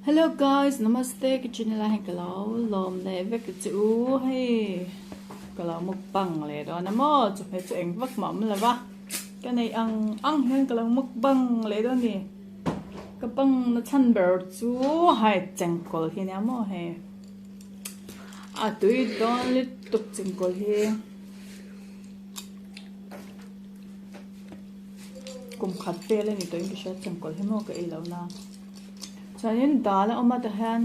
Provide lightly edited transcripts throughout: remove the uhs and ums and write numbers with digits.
Hello guys namaste ka channel ah hian ka lo lawm leh vek a che u hei ka lo mukbang leh dawn a maw chawhmeh chu eng vak mah awm lo va ka neih ang ang hian ka lo mukbang leh dawn a ni ka bang na chhan ber chu hei chengkawl hi a nia maw hei a tui dawn lutuk chengkawl hi. Kum khat vel a ni tawh in ka hria chengkawl hi maw ka ei lo na chuanin dal a awm a tah hian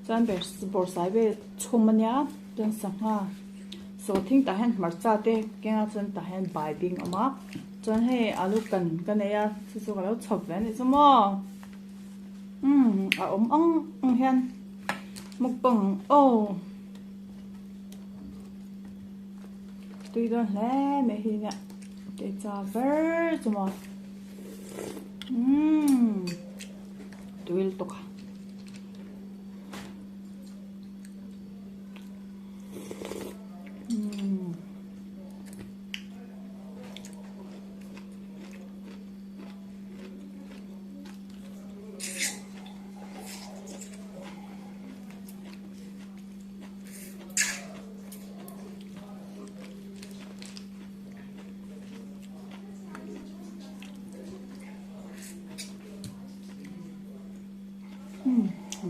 chuan ber bawrhsai vel chhum a nia chuan sangha sawhthing tah hian hmarcha te keng a chuan tah hian baibing a awm a chuan hei alu kan ka nei a chu chu ka lo chhawp ve a nih chu maw umm a awm ang ang hian mukbang aw. Tui dawn hle mai hi nia kei cha ber chu maw umm tui lutuk a. Umm.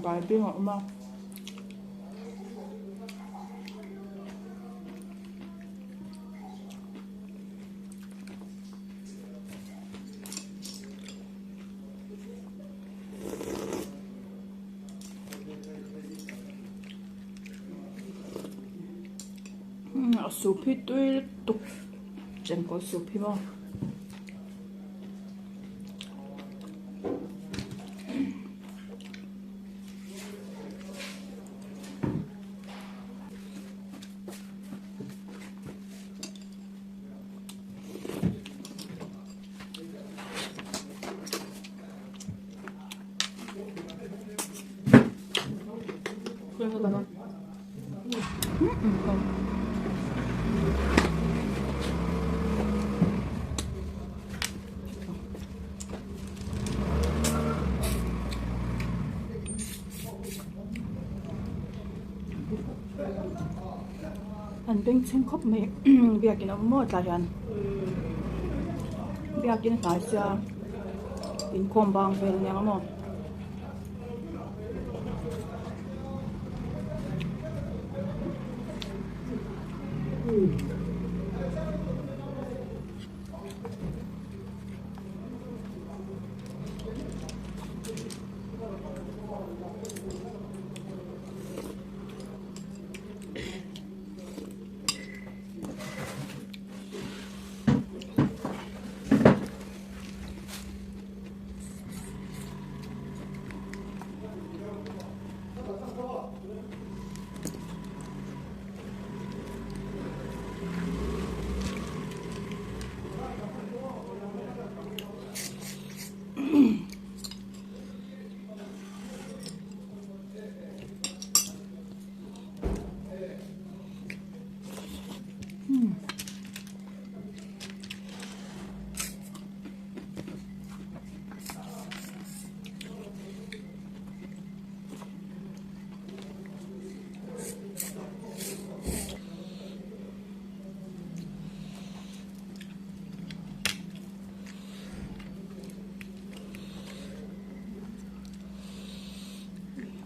Bai bing a awm a. A soup hi tui lutuk chengkawl soup hi maw. An bengchheng khawp mai biakin a awm maw tlai hian biakin a hnai sia inkhawm bang vel aniang a maw.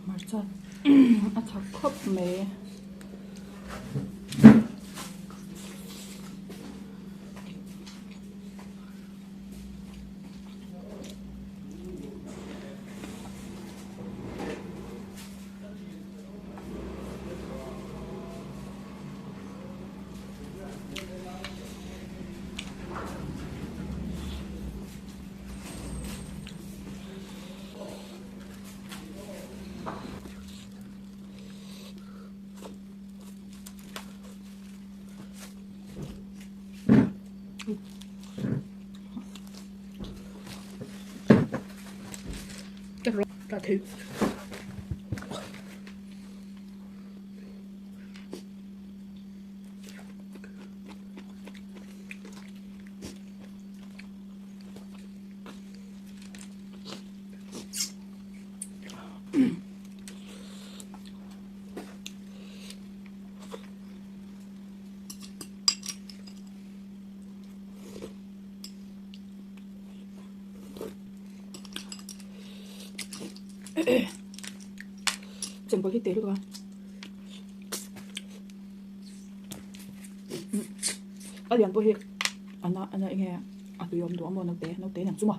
Hmarcha a tha khawp mai. Chengkawl hi te lutuk a. A lian pawh hi a na a na eng nge a tui awm duh a maw naute naute nen chu maw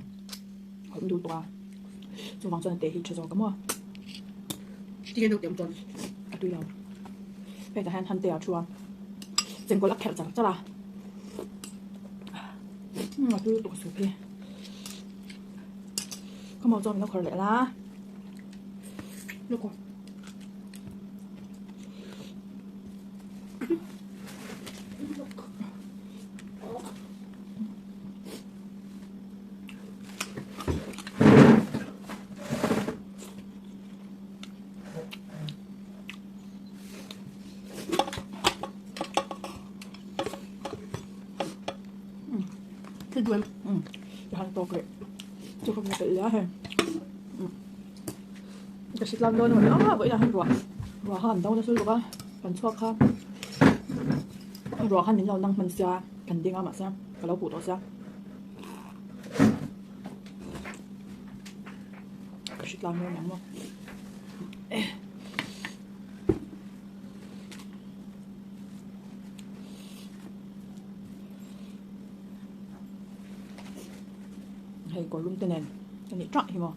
a awm duh tawh a chuvang chuan a te hi tha zawk a maw. Tinge naute awm chuan? A tui lo. Hetah hian Hante a thu a chengkawl a kherh char char a a tui lutuk a soup hi. Khawmaw chuan min lo khawrh leh la. Luka. Thil duai. Han tawk leh chu ka hmu telh hle a hei. Ka hre tlang dawn a maw vawiin ah hian ruah ruah kha an do nasa lutuk a kan chhuak kha ruah khan min lo nang hman sia kan ding a mahse ka lo huh tawh sia ka hre tlang dawn ang maw. Hei kawr lum te nen a nih tah hi maw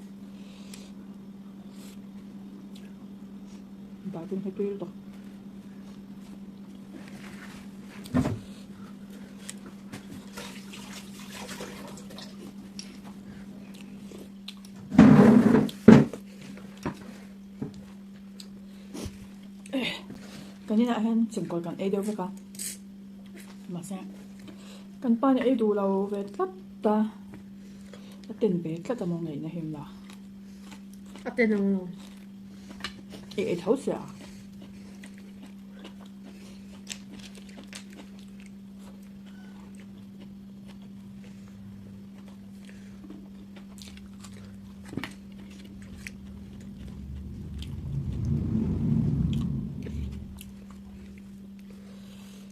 bathroom hi tui lutuk. Kan inah hian chengkawl kan ei deuh vek a mahse kan pa nih ei duh lo ve tlat a a ten ve tlat a maw ngaihna hi la. A ten ang lo. I ei tho sia.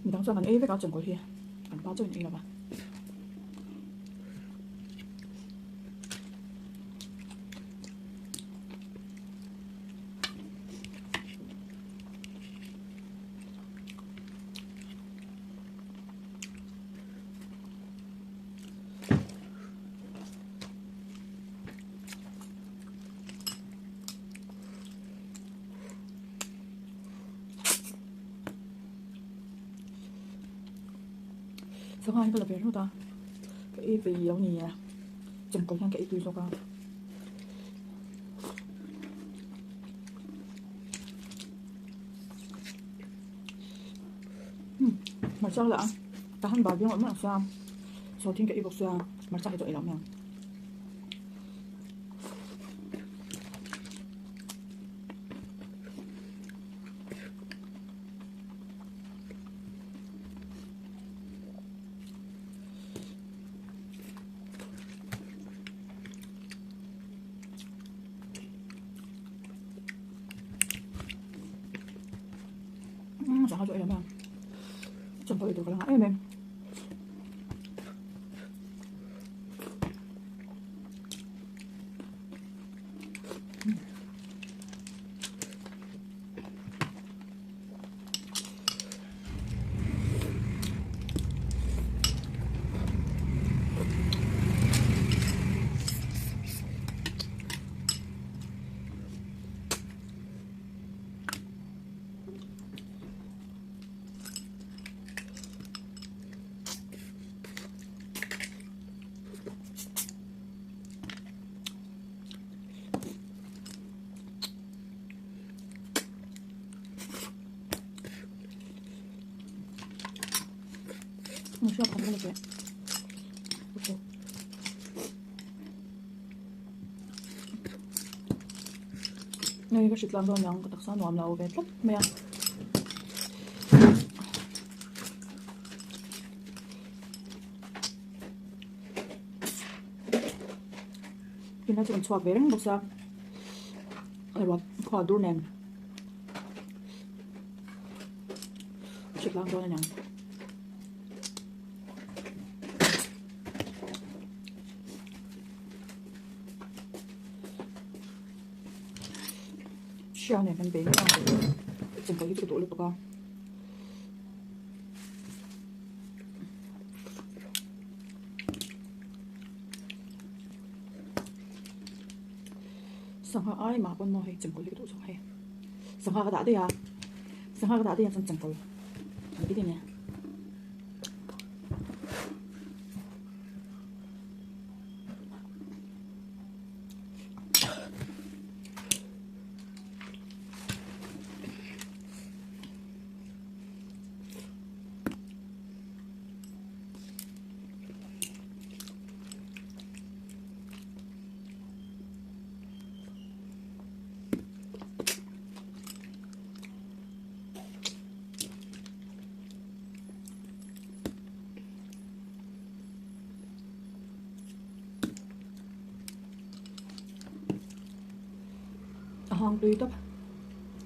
Midang chuan kan ei vek a chengkawl hi kan pa chuan ei lo va. Sangha hi ka la ve ringawt a, ka ei ve lo ni e, chengkawl hian ka ei tui zawk a. Hmarcha lah a tah han bar viau ngawt ngawt sia sawhthing ka ei bawk sia hmarcha hi chu ei loh mai ang. Sangha chu ei lo mai ang chawhmeh ei tur ka la ngah em em. Hei ka hritlang dawn ang ka taksa nuam lo ve tlat mai a. Tunlai chu kan chhuak ve reng bawk sia ruah khua dur nen hritlang dawn a niang. Hriau nen kan bei mai ang chengkawl hi chu ka duh lutuk a. Sangha ai mah pawn maw hei chengkawl hi ka duh zawk hei. Sangha ka dah daih a, sangha ka dah daih a chuan chengkawl an ti daih mai a. A hang tui tawp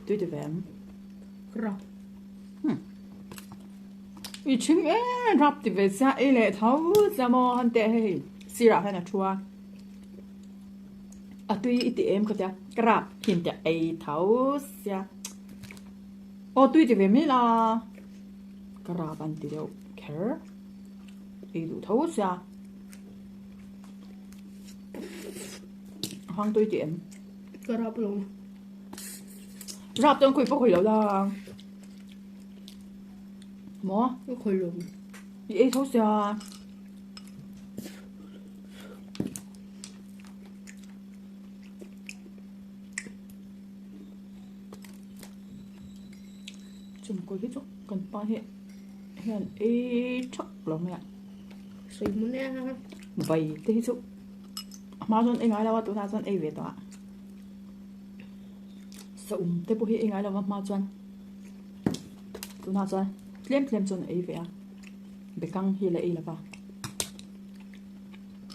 tui ti ve ang ra i thing em rap ti ve sia ei leh tho sia maw han teh hei sirah hian a thu a a tui i ti em ka tia ka rap hin teh ei tho sia aw tui ti ve mai la ka rap an ti deuh kher ei duh tho sia hang tui ti em ka rap lo rap chuan khawi pawh khawi lo la maw ka khawi lo i ei tho sia chungkaw hi chu kan pa hi hian ei thak lo mai a sawi hmun e vai te hi chu a hma chuan ei ngai lo a tunah chuan ei ve tawh a saum te pawh hi ei ngai lo a hma chuan tunah chuan tlem tlem chuan a ei ve a bekang hi la ei lo va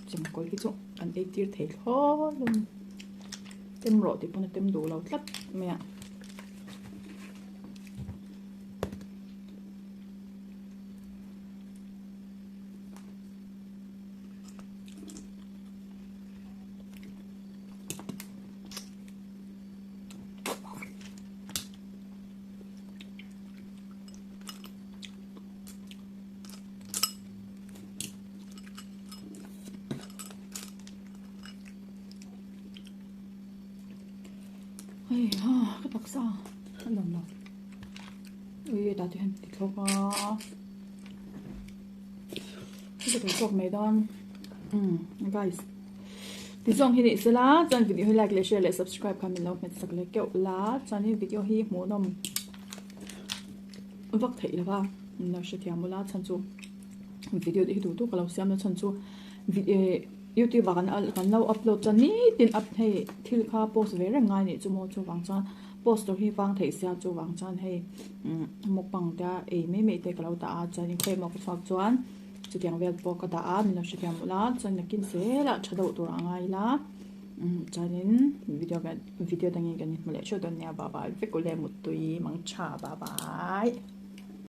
chengkawl hi chu an ei tir thei thlawt a ni tem rawh tih pawn a tem duh lo tlat mai a. Hei ha ka taksa a nuam lo ui tah te hian ti thlawk a ka tui tawk mai dawn umm guys ti zawng hi ni sela chuan video hi like leh share leh subscribe kha min lo hmet sak leh keuh la chuanin video hi hmuhnawm vak theih lova min lo hrethiam ula chhan chu video te hi duh duh ka lo siam na chhan chu youtube ah kan lo upload chuan nitin up hei thil kha post ve reng ngai nih chu maw chuvang chuan post tur hi vang theih sia chuvang chuan hei mukbang te ei mai mai te ka lo dah a chuan inkhawih emaw ka chhuak chuan chutiang vel pawh ka dah a min lo hrethiam ula chuan nakin zelah tha deuh tur a ngai ila chuanin video video dangin kan inhmu leh theuh dawn nia bye bye vek ule muttui mangtha bye bye.